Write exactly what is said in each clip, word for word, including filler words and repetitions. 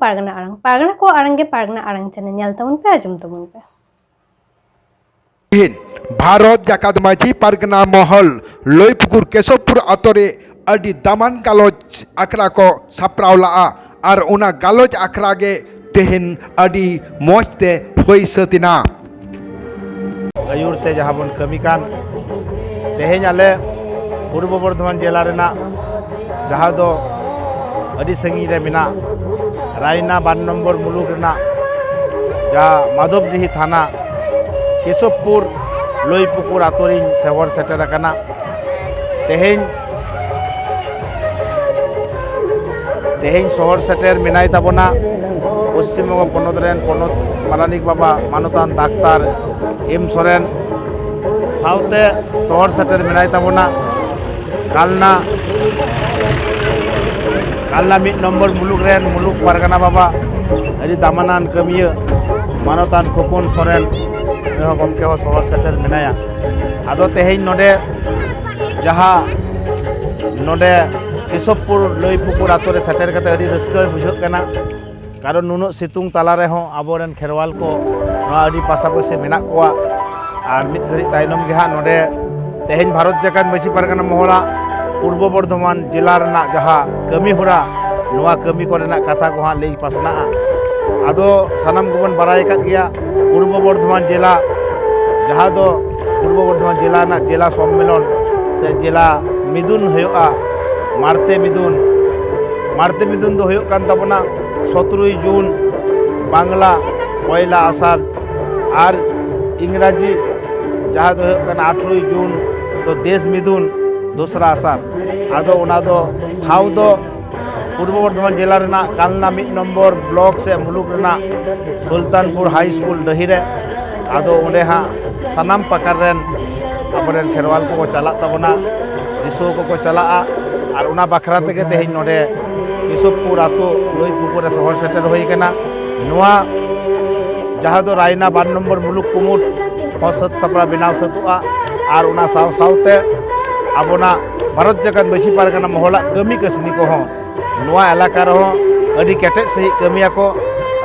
ᱯᱟᱨᱜᱟᱱᱟ ᱟᱲᱟᱝ᱾ ᱯᱟᱨᱜᱟᱱᱟ ᱠᱚᱣᱟᱜ ᱟᱲᱟᱝ ᱜᱮ ᱯᱟᱨᱜᱟᱱᱟ ᱟᱲᱟᱝ ᱪᱮᱱᱮᱞ, ᱧᱮᱞ ᱛᱟᱵᱚᱱ ᱯᱮ, ᱟᱸᱡᱚᱢ ᱛᱟᱵᱚᱱ ᱯᱮ᱾ ᱛᱮᱦᱮᱧ ᱵᱷᱟᱨᱚᱛ ᱡᱟᱠᱟᱛ ᱢᱟᱹᱡᱷᱤ ᱯᱟᱨᱜᱟᱱᱟ ᱢᱚᱦᱚᱞ ᱞᱚᱭᱯᱩᱠᱩᱨ ᱠᱮᱥᱚᱵᱯᱩᱨ ᱟᱛᱳ ᱨᱮ ᱟᱹᱰᱤ ᱫᱟᱢᱟᱱ ᱜᱟᱞᱚᱪ ᱟᱠᱷᱲᱟ ᱠᱚ ᱥᱟᱯᱲᱟᱣ ᱞᱟᱜᱼᱟ ᱟᱨ ᱚᱱᱟ ᱜᱟᱞᱚᱪ ᱟᱠᱷᱲᱟ ᱜᱮ ᱛᱮᱦᱮᱧ ᱟᱹᱰᱤ ᱢᱚᱡᱽ ᱛᱮ ᱦᱩᱭ ᱥᱟᱹᱛ ᱮᱱᱟ᱾ ᱟᱹᱭᱩᱨ ᱛᱮ ᱡᱟᱦᱟᱸ ᱵᱚᱱ ᱠᱟᱹᱢᱤ ᱠᱟᱱ, ᱛᱮᱦᱮᱧ ᱟᱞᱮ ᱯᱩᱨᱵᱚ ᱵᱚᱨᱫᱷᱚᱢᱟᱱ ᱡᱮᱞᱟ ᱨᱮᱱᱟᱜ ᱡᱟᱦᱟᱸ ᱫᱚ ᱟᱹᱰᱤ ᱥᱟᱺᱜᱤᱧ ᱨᱮ ᱢᱮᱱᱟᱜ ᱨᱟᱭᱱᱟ ᱵᱟᱨ ᱱᱚᱢᱵᱚᱨ ᱢᱩᱞᱩᱠ ᱨᱮᱱᱟᱜ ᱡᱟᱦᱟᱸ ᱢᱟᱫᱷᱚᱵᱰᱤᱦᱤ ᱛᱷᱟᱱᱟ ᱠᱮᱥᱚᱵᱯᱩᱨ ᱞᱚᱭᱯᱩᱠᱩᱨ ᱟᱛᱳ ᱨᱤᱧ ᱥᱚᱦᱚᱨ ᱥᱮᱴᱮᱨ ᱟᱠᱟᱱᱟ᱾ ᱛᱮᱦᱮᱧ ᱛᱮᱦᱮᱧ ᱥᱚᱦᱚᱨ ᱥᱮᱴᱮᱨ ᱢᱮᱱᱟᱭ ᱛᱟᱵᱚᱱᱟ ᱯᱚᱥᱪᱤᱢ ᱵᱚᱝᱜᱚ ᱯᱚᱱᱚᱛ ᱨᱮᱱ ᱯᱚᱱᱚᱛ ᱯᱟᱨᱟᱱᱤᱠ ᱵᱟᱵᱟ ᱢᱟᱱᱚᱛᱟᱱ ᱰᱟᱠᱛᱟᱨ ᱮᱢ ᱥᱚᱨᱮᱱ, ᱥᱟᱶᱛᱮ ᱥᱚᱦᱚᱨ ᱥᱮᱴᱮᱨ ᱢᱮᱱᱟᱭ ᱛᱟᱵᱚᱱᱟ ᱠᱟᱞᱱᱟ, ᱠᱟᱞᱱᱟ ᱢᱤᱫ ᱱᱚᱢᱵᱚᱨ ᱢᱩᱞᱩᱠ ᱨᱮᱱ ᱢᱩᱞᱩᱠ ᱯᱟᱨᱜᱟᱱᱟ ᱵᱟᱵᱟ, ᱟᱹᱰᱤ ᱫᱟᱢᱟᱱᱟᱱ ᱠᱟᱹᱢᱤᱭᱟᱹ ᱢᱟᱱᱚᱛᱟᱱ ᱠᱷᱚᱯᱚᱱ ᱥᱚᱨᱮᱱ, ᱩᱱᱤ ᱦᱚᱸ ᱜᱚᱢᱠᱮ ᱦᱚᱸ ᱥᱚᱦᱚᱨ ᱥᱮᱴᱮᱨ ᱢᱮᱱᱟᱭᱟ᱾ ᱟᱫᱚ ᱛᱮᱦᱮᱧ ᱱᱚᱰᱮ ᱡᱟᱦᱟᱸ ᱱᱚᱰᱮ ᱠᱮᱥᱚᱵᱯᱩᱨ ᱞᱟᱹᱭᱯᱩᱠᱩᱨ ᱟᱛᱳ ᱨᱮ ᱥᱮᱴᱮᱨ ᱠᱟᱛᱮ ᱟᱹᱰᱤ ᱨᱟᱹᱥᱠᱟᱹ ᱵᱩᱡᱷᱟᱹᱜ ᱠᱟᱱᱟ, ᱠᱟᱨᱚᱱ ᱱᱩᱱᱟᱹᱜ ᱥᱤᱛᱩᱝ ᱛᱟᱞᱟ ᱨᱮᱦᱚᱸ ᱟᱵᱚᱨᱮᱱ ᱠᱷᱮᱨᱣᱟᱞ ᱠᱚ ᱱᱚᱣᱟ ᱟᱹᱰᱤ ᱯᱟᱥᱟᱯᱟᱹᱥᱤ ᱢᱮᱱᱟᱜ ᱠᱚᱣᱟ᱾ ᱟᱨ ᱢᱤᱫ ᱜᱷᱟᱹᱲᱤᱡ ᱛᱟᱭᱱᱚᱢ ᱜᱮ ᱦᱟᱸᱜ ᱱᱚᱰᱮ ᱛᱮᱦᱮᱧ ᱵᱷᱟᱨᱚᱛ ᱡᱟᱠᱟᱛ ᱢᱟᱹᱡᱷᱤ ᱯᱟᱨᱜᱟᱱᱟ ᱢᱚᱦᱚᱞᱟᱜ ᱯᱩᱨᱵᱚ ᱵᱚᱨᱫᱷᱚᱢᱟᱱ ᱡᱮᱞᱟ ᱨᱮᱱᱟᱜ ᱡᱟᱦᱟᱸ ᱠᱟᱹᱢᱤ ᱦᱚᱨᱟ, ᱱᱚᱣᱟ ᱠᱟᱹᱢᱤ ᱠᱚᱨᱮᱱᱟᱜ ᱠᱟᱛᱷᱟ ᱠᱚ ᱦᱟᱸᱜ ᱞᱟᱹᱭ ᱯᱟᱥᱱᱟᱜᱼᱟ᱾ ᱟᱫᱚ ᱥᱟᱱᱟᱢ ᱠᱚᱵᱚᱱ ᱵᱟᱲᱟᱭ ᱟᱠᱟᱫ ᱜᱮᱭᱟ, ᱯᱩᱨᱵᱚ ᱵᱚᱨᱫᱷᱚᱢᱟᱱ ᱡᱮᱞᱟ, ᱡᱟᱦᱟᱸ ᱫᱚ ᱯᱩᱨᱵᱚ ᱵᱚᱨᱫᱷᱚᱢᱟᱱ ᱡᱮᱞᱟ ᱨᱮᱱᱟᱜ ᱡᱮᱞᱟ ᱥᱚᱢᱢᱮᱞᱚᱱ ᱥᱮ ᱡᱮᱞᱟ ᱢᱤᱫᱩᱱ ᱦᱩᱭᱩᱜᱼᱟ, ᱢᱟᱲᱛᱮ ᱢᱤᱫᱩᱱ᱾ ᱢᱟᱲᱛᱮ ᱢᱤᱫᱩᱱ ᱫᱚ ᱦᱩᱭᱩᱜ ᱠᱟᱱ ᱛᱟᱵᱚᱱᱟ ᱥᱚᱛᱨᱚᱭ ᱡᱩᱱ, ᱵᱟᱝᱞᱟ ᱯᱚᱭᱞᱟ ᱟᱥᱟᱲ, ᱟᱨ ᱤᱝᱨᱟᱡᱤ ᱡᱟᱦᱟᱸ ᱫᱚ ᱦᱩᱭᱩᱜ ᱠᱟᱱᱟ ᱟᱴᱷᱨᱚᱭ ᱡᱩᱱ ᱫᱚ ᱫᱮᱥ ᱢᱤᱫᱩᱱ, ᱫᱚᱥᱨᱟ ᱟᱥᱟᱲ᱾ ᱟᱫᱚ ᱚᱱᱟ ᱫᱚ ᱴᱷᱟᱶ ᱫᱚ ᱯᱩᱨᱵᱚ ᱵᱚᱨᱫᱷᱚᱢᱟᱱ ᱡᱮᱞᱟ ᱨᱮᱱᱟᱜ ᱠᱟᱞᱱᱟ ᱢᱤᱫ ᱱᱚᱢᱵᱚᱨ ᱵᱞᱚᱠ ᱥᱮ ᱢᱩᱞᱩᱠ ᱨᱮᱱᱟᱜ ᱥᱩᱞᱛᱟᱱᱯᱩᱨ ᱦᱟᱭ ᱥᱠᱩᱞ ᱰᱟᱹᱦᱤ ᱨᱮ᱾ ᱟᱫᱚ ᱚᱸᱰᱮ ᱦᱟᱸᱜ ᱥᱟᱱᱟᱢ ᱯᱟᱠᱟᱲ ᱨᱮᱱ ᱟᱵᱚᱨᱮᱱ ᱠᱷᱮᱨᱣᱟᱞ ᱠᱚᱠᱚ ᱪᱟᱞᱟᱜ ᱛᱟᱵᱚᱱᱟ, ᱫᱤᱥᱩᱣᱟᱹ ᱠᱚᱠᱚ ᱪᱟᱞᱟᱜᱼᱟ᱾ ᱟᱨ ᱚᱱᱟ ᱵᱟᱠᱷᱨᱟ ᱛᱮᱜᱮ ᱛᱮᱦᱮᱧ ᱱᱚᱰᱮ ᱠᱮᱥᱚᱵᱯᱩᱨ ᱟᱛᱳ ᱞᱩᱭᱯᱩᱠᱩᱨ ᱨᱮ ᱥᱚᱦᱚᱨ ᱥᱮᱴᱮᱨ ᱦᱩᱭ ᱠᱟᱱᱟ᱾ ᱱᱚᱣᱟ ᱡᱟᱦᱟᱸ ᱫᱚ ᱨᱟᱭᱱᱟ ᱵᱟᱨ ᱱᱚᱢᱵᱚᱨ ᱢᱩᱞᱩᱠ ᱠᱩᱢᱩᱴ ᱦᱚᱸ ᱥᱟᱹᱛ ᱥᱟᱯᱲᱟᱣ ᱵᱮᱱᱟᱣ ᱥᱟᱹᱛᱚᱜᱼᱟ᱾ ᱟᱨ ᱚᱱᱟ ᱥᱟᱶ ᱥᱟᱶᱛᱮ ᱟᱵᱚᱱᱟᱜ ᱵᱷᱟᱨᱚᱛ ᱡᱟᱠᱟᱛ ᱢᱟᱹᱡᱷᱤ ᱯᱟᱨᱜᱟᱱᱟ ᱢᱚᱦᱚᱞᱟᱜ ᱠᱟᱹᱢᱤ ᱠᱟᱹᱥᱱᱤ ᱠᱚᱦᱚᱸ ᱱᱚᱣᱟ ᱮᱞᱟᱠᱟ ᱨᱮᱦᱚᱸ ᱟᱹᱰᱤ ᱠᱮᱴᱮᱡ ᱥᱟᱺᱦᱤᱡ ᱠᱟᱹᱢᱤᱭᱟᱠᱚ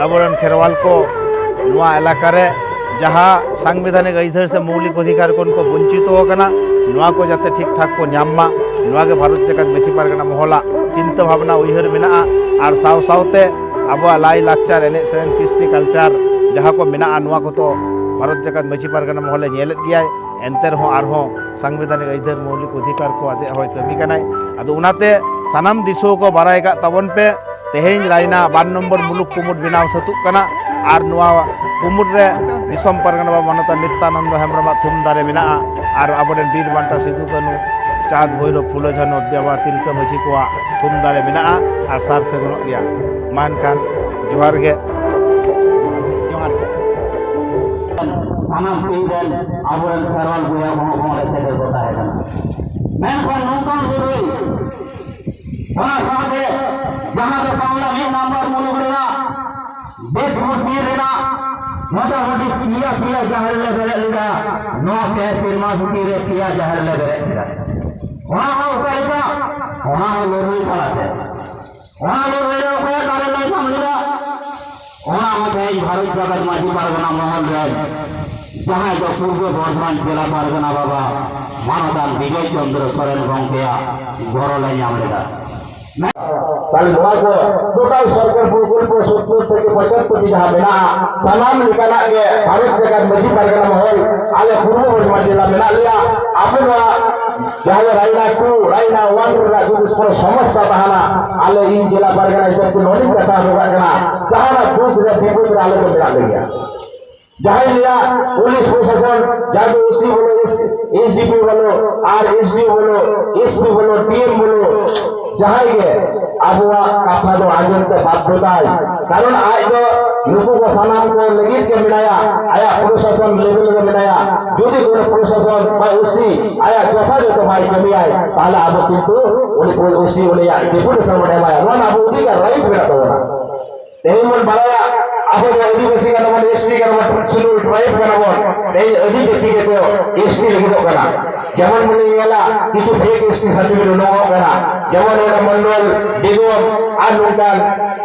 ᱟᱵᱚᱨᱮᱱ ᱠᱷᱮᱨᱣᱟᱞ ᱠᱚ᱾ ᱱᱚᱣᱟ ᱮᱞᱟᱠᱟ ᱨᱮ ᱡᱟᱦᱟᱸ ᱥᱟᱝᱵᱤᱫᱷᱟᱱᱤᱠ ᱟᱹᱭᱫᱟᱹᱨ ᱥᱮ ᱢᱳᱣᱞᱤᱠ ᱚᱫᱷᱤᱠᱟᱨ ᱠᱷᱚᱱ ᱠᱚ ᱵᱚᱧᱪᱤᱛᱚ ᱟᱠᱟᱱᱟ, ᱱᱚᱣᱟ ᱠᱚ ᱡᱟᱛᱮ ᱴᱷᱤᱠ ᱴᱷᱟᱠ ᱠᱚ ᱧᱟᱢ ᱢᱟ, ᱱᱚᱣᱟ ᱜᱮ ᱵᱷᱟᱨᱚᱛ ᱡᱟᱠᱟᱛ ᱢᱟᱹᱡᱷᱤ ᱯᱟᱨᱜᱟᱱᱟ ᱢᱚᱦᱚᱞᱟᱜ ᱪᱤᱱᱛᱟᱹ ᱵᱷᱟᱵᱽᱱᱟ ᱩᱭᱦᱟᱹᱨ ᱢᱮᱱᱟᱜᱼᱟ᱾ ᱟᱨ ᱥᱟᱶ ᱥᱟᱶᱛᱮ ᱟᱵᱚᱣᱟᱜ ᱞᱟᱭ ᱞᱟᱠᱪᱟᱨ, ᱮᱱᱮᱡ ᱥᱮᱨᱮᱧ, ᱠᱨᱤᱥᱴᱤ ᱠᱟᱞᱪᱟᱨ ᱡᱟᱦᱟᱸ ᱠᱚ ᱢᱮᱱᱟᱜᱼᱟ, ᱱᱚᱣᱟ ᱠᱚᱫᱚ ᱵᱷᱟᱨᱚᱛ ᱡᱟᱠᱟᱛ ᱢᱟᱹᱡᱷᱤ ᱯᱟᱨᱜᱟᱱᱟ ᱢᱚᱦᱚᱞᱮ ᱧᱮᱞᱮᱫ ᱜᱮᱭᱟᱭ᱾ ᱮᱱᱛᱮ ᱨᱮᱦᱚᱸ ᱟᱨᱦᱚᱸ ᱥᱟᱝᱵᱤᱫᱷᱟᱱᱤᱠ ᱟᱹᱭᱫᱟᱹᱨ ᱢᱳᱣᱞᱤᱠ ᱚᱫᱷᱤᱠᱟᱨ ᱠᱚ ᱟᱛᱮᱫ ᱦᱚᱸᱭ ᱠᱟᱹᱢᱤ ᱠᱟᱱᱟᱭ᱾ ᱟᱫᱚ ᱚᱱᱟᱛᱮ ᱥᱟᱱᱟᱢ ᱫᱤᱥᱩᱣᱟᱹ ᱠᱚ ᱵᱟᱲᱟᱭ ᱠᱟᱜ ᱛᱟᱵᱚᱱ ᱯᱮ, ᱛᱮᱦᱮᱧ ᱨᱟᱭᱱᱟ ᱵᱟᱨ ᱱᱚᱢᱵᱚᱨ ᱢᱩᱞᱩᱠ ᱠᱩᱢᱩᱴ ᱵᱮᱱᱟᱣ ᱥᱟᱹᱛᱩᱜ ᱠᱟᱱᱟ᱾ ᱟᱨ ᱱᱚᱣᱟ ᱠᱩᱢᱩᱴ ᱨᱮ ᱫᱤᱥᱚᱢ ᱯᱟᱨᱜᱟᱱᱟ ᱵᱟᱵᱟ ᱢᱟᱱᱚᱛᱟᱱ ᱱᱤᱛᱭᱟᱱᱚᱱᱫᱚ ᱦᱮᱢᱵᱨᱚᱢᱟᱜ ᱛᱷᱩᱢ ᱫᱟᱨᱮ ᱢᱮᱱᱟᱜᱼᱟ᱾ ᱟᱨ ᱟᱵᱚᱨᱮᱱ ᱵᱤᱨ ᱵᱟᱱᱴᱟ ᱥᱤᱫᱩ ᱠᱟᱹᱱᱩ, ᱪᱟᱸᱫᱽ ᱵᱷᱳᱭᱨᱳᱵ, ᱯᱷᱩᱞᱳ ᱡᱷᱟᱱᱳ, ᱵᱟᱵᱟ ᱛᱤᱞᱠᱟᱹ ᱢᱟᱹᱡᱷᱤ ᱠᱚᱣᱟᱜ ᱛᱷᱩᱢ ᱫᱟᱨᱮ ᱢᱮᱱᱟᱜᱼᱟ᱾ ᱟᱨ ᱥᱟᱨ ᱥᱟᱹᱜᱩᱱᱚᱜ ᱜᱮᱭᱟ᱾ ᱢᱟ ᱮᱱᱠᱷᱟᱱ ᱡᱚᱦᱟᱨ ᱜᱮ᱾ ᱡᱚᱦᱟᱨ ᱜᱮ᱾ ᱥᱟᱱᱟᱢ ᱴᱤᱢ ᱨᱮᱱ ᱟᱵᱚᱨᱮᱱ ᱠᱷᱮᱨᱣᱟᱞ ᱵᱚᱭᱦᱟ ᱠᱚᱦᱚᱸ ᱠᱚ ᱚᱸᱰᱮ ᱥᱮᱴᱮᱨ ᱠᱚ ᱛᱟᱦᱮᱸ ᱠᱟᱱᱟ᱾ ᱢᱮᱱᱠᱷᱟᱱ ᱱᱚᱝᱠᱟᱱ ᱞᱟᱹᱲᱦᱟᱹᱭ, ᱚᱱᱟ ᱥᱟᱶᱛᱮ ᱡᱟᱦᱟᱸ ᱫᱚ ᱵᱟᱝᱞᱟ ᱢᱤᱫ ᱱᱟᱢᱵᱟᱨ ᱢᱩᱞᱩᱠ ᱨᱮᱱᱟᱜ ᱫᱮᱥ ᱵᱷᱳᱴ ᱵᱤᱨ ᱨᱮᱱᱟᱜ ᱢᱚᱴᱟᱢᱩᱴᱤ ᱯᱮᱭᱟ ᱯᱮᱭᱟ ᱡᱟᱦᱮᱨ ᱞᱮ ᱵᱮᱨᱮᱫ ᱞᱮᱫᱟ᱾ ᱱᱚᱣᱟ ᱯᱮ ᱥᱮᱨᱢᱟ ᱵᱷᱤᱛᱤᱨ ᱨᱮ ᱯᱮᱭᱟ ᱡᱟᱦᱮᱨ ᱞᱮ ᱵᱮᱨᱮᱫ ᱠᱮᱫᱟ᱾ ᱚᱱᱟ ᱦᱚᱸ ᱚᱠᱟ ᱞᱮᱠᱟ? ᱚᱱᱟ ᱦᱚᱸ ᱞᱟᱹᱲᱦᱟᱹᱭ ᱛᱟᱞᱟᱛᱮ᱾ ᱚᱱᱟ ᱞᱟᱹᱲᱦᱟᱹᱭ ᱨᱮ ᱚᱠᱚᱭᱟᱜ ᱫᱟᱲᱮ ᱞᱮ ᱧᱟᱢ ᱞᱮᱫᱟ? ᱚᱱᱟ ᱦᱚᱸ ᱛᱮᱦᱮᱧ ᱵᱷᱟᱨᱚᱛ ᱡᱟᱠᱟᱛ ᱢᱟᱹᱡᱷᱤ ᱯᱟᱨᱜᱟᱱᱟ ᱢᱚᱦᱚᱞ ᱨᱮᱱ ᱡᱟᱦᱟᱸᱭ ᱫᱚ ᱯᱩᱨᱵᱚ ᱵᱚᱨᱫᱷᱚᱢᱟᱱ ᱡᱮᱞᱟ ᱯᱟᱨᱜᱟᱱᱟ ᱵᱟᱵᱟ ᱢᱟᱱᱚᱛᱟᱱ ᱵᱤᱡᱚᱭ ᱪᱚᱱᱫᱨᱚ ᱥᱚᱨᱮᱱ ᱜᱚᱢᱠᱮᱭᱟᱜ ᱜᱚᱲᱚ ᱞᱮ ᱧᱟᱢ ᱞᱮᱫᱟ᱾ ᱛᱟᱦᱞᱮ ᱱᱚᱣᱟ ᱠᱚ ᱴᱳᱴᱟᱞ ᱥᱚᱨᱠᱟᱨ ᱯᱨᱚᱠᱚᱞᱯᱚ ᱥᱚᱛᱛᱚᱨ ᱛᱷᱮᱠᱮ ᱯᱚᱸᱪᱟᱛᱛᱳᱨ ᱴᱤ ᱡᱟᱦᱟᱸ ᱢᱮᱱᱟᱜᱼᱟ, ᱥᱟᱱᱟᱢ ᱞᱮᱠᱟᱱᱟᱜ ᱜᱮ ᱵᱷᱟᱨᱚᱛ ᱡᱟᱠᱟᱛ ᱢᱟᱹᱡᱷᱤ ᱯᱟᱨᱜᱟᱱᱟ ᱢᱚᱦᱚᱞ ᱟᱞᱮ ᱯᱩᱨᱵᱚ ᱵᱚᱨᱫᱷᱚᱢᱟᱱ ᱡᱮᱞᱟ ᱢᱮᱱᱟᱜ ᱞᱮᱭᱟ᱾ ᱟᱵᱚ ᱱᱚᱣᱟ ᱡᱟᱦᱟᱸ ᱨᱟᱭᱱᱟ ᱴᱩ, ᱨᱟᱭᱱᱟ ᱣᱟᱱ ᱨᱮᱱᱟᱜ ᱡᱩᱫᱤ ᱠᱳᱱᱳ ᱥᱚᱢᱚᱥᱥᱟ ᱛᱟᱦᱮᱱᱟ, ᱟᱞᱮ ᱤᱧ ᱡᱮᱞᱟ ᱯᱟᱨᱜᱟᱱᱟ ᱦᱤᱥᱟᱹᱵ ᱛᱮ ᱱᱚᱰᱮᱧ ᱠᱟᱛᱷᱟ ᱦᱚᱴᱚ ᱠᱟᱜ ᱠᱟᱱᱟ, ᱡᱟᱦᱟᱱᱟᱜ ᱫᱩᱠ ᱨᱮ ᱵᱤᱯᱚᱫ ᱨᱮ ᱟᱞᱮ ᱫᱚ ᱢᱮᱱᱟᱜ ᱞᱮᱜᱮᱭᱟ᱾ ᱡᱟᱦᱟᱸᱭ ᱞᱟᱹᱭᱟ ᱯᱩᱞᱤᱥ ᱯᱨᱚᱥᱟᱥᱚᱱ, ᱡᱟᱦᱟᱸ ᱫᱚ ᱳᱥᱤ ᱵᱚᱞᱚ, ᱮᱥᱰᱤᱯᱤ ᱵᱚᱞᱚ, ᱟᱨ ᱮᱥᱰᱤᱳ ᱵᱚᱞᱚ, ᱮᱥᱯᱤ ᱵᱚᱞᱚ, ᱰᱤᱮᱢ ᱵᱚᱞᱚ, ᱡᱟᱦᱟᱸᱭ ᱜᱮ ᱟᱵᱚᱣᱟᱜ ᱠᱟᱛᱷᱟ ᱫᱚ ᱟᱸᱡᱚᱢ ᱛᱮ ᱵᱟᱫᱽᱫᱷᱚᱛᱟᱭ, ᱠᱟᱨᱚᱱ ᱟᱡ ᱫᱚ ᱱᱩᱠᱩ ᱠᱚ ᱥᱟᱱᱟᱢ ᱠᱚ ᱞᱟᱹᱜᱤᱫ ᱜᱮ ᱢᱮᱱᱟᱭᱟ, ᱟᱭᱟᱜ ᱯᱨᱚᱥᱟᱥᱚᱱ ᱞᱮᱵᱮᱞ ᱨᱮ ᱢᱮᱱᱟᱭᱟ᱾ ᱡᱩᱫᱤ ᱠᱳᱱᱳ ᱯᱨᱚᱥᱟᱥᱚᱱ ᱵᱟ ᱳᱥᱤ ᱟᱭᱟᱜ ᱡᱚᱛᱷᱟᱡᱚᱛᱷᱚ ᱵᱟᱭ ᱠᱟᱹᱢᱤᱭᱟᱭ, ᱛᱟᱦᱞᱮ ᱟᱵᱚ ᱠᱤᱱᱛᱩ ᱩᱱᱤ ᱳᱥᱤ ᱩᱱᱤᱭᱟᱜ ᱰᱮᱯᱩᱴᱮᱥᱚᱱ ᱵᱚᱱ ᱮᱢᱟᱭᱟ᱾ ᱱᱚᱣᱟ ᱨᱮᱱᱟᱜ ᱟᱵᱚ ᱚᱫᱷᱤᱠᱟᱨ, ᱨᱟᱭᱤᱴ ᱢᱮᱱᱟᱜ ᱛᱟᱵᱚᱱᱟ᱾ ᱛᱮᱦᱮᱧ ᱵᱚᱱ ᱵᱟᱲᱟᱭᱟ, ᱟᱵᱚ ᱫᱚ ᱟᱹᱫᱤᱵᱟᱹᱥᱤ ᱠᱟᱱᱟ ᱵᱚᱱ, ᱮᱥᱴᱤ ᱠᱟᱱᱟ ᱵᱚᱱ, ᱥᱤᱰᱩᱞ ᱴᱨᱟᱭᱤᱵᱽ ᱠᱟᱱᱟ ᱵᱚᱱ, ᱛᱮᱦᱮᱧ ᱟᱹᱰᱤ ᱡᱟᱹᱛᱤ ᱜᱮᱠᱚ ᱮᱥ ᱴᱤ ᱞᱟᱹᱜᱤᱫᱚᱜ ᱠᱟᱱᱟ᱾ ᱡᱮᱢᱚᱱ ᱵᱚᱱ ᱧᱮᱞᱟ, ᱠᱤᱪᱷᱩ fake S T certificate ᱩᱰᱩᱠᱚᱜ ᱠᱟᱱᱟ, ᱡᱮᱢᱚᱱ ᱚᱱᱟ ᱢᱚᱱᱰᱚᱞ, ᱰᱤᱜᱚᱢ ᱟᱨ ᱱᱚᱝᱠᱟᱱ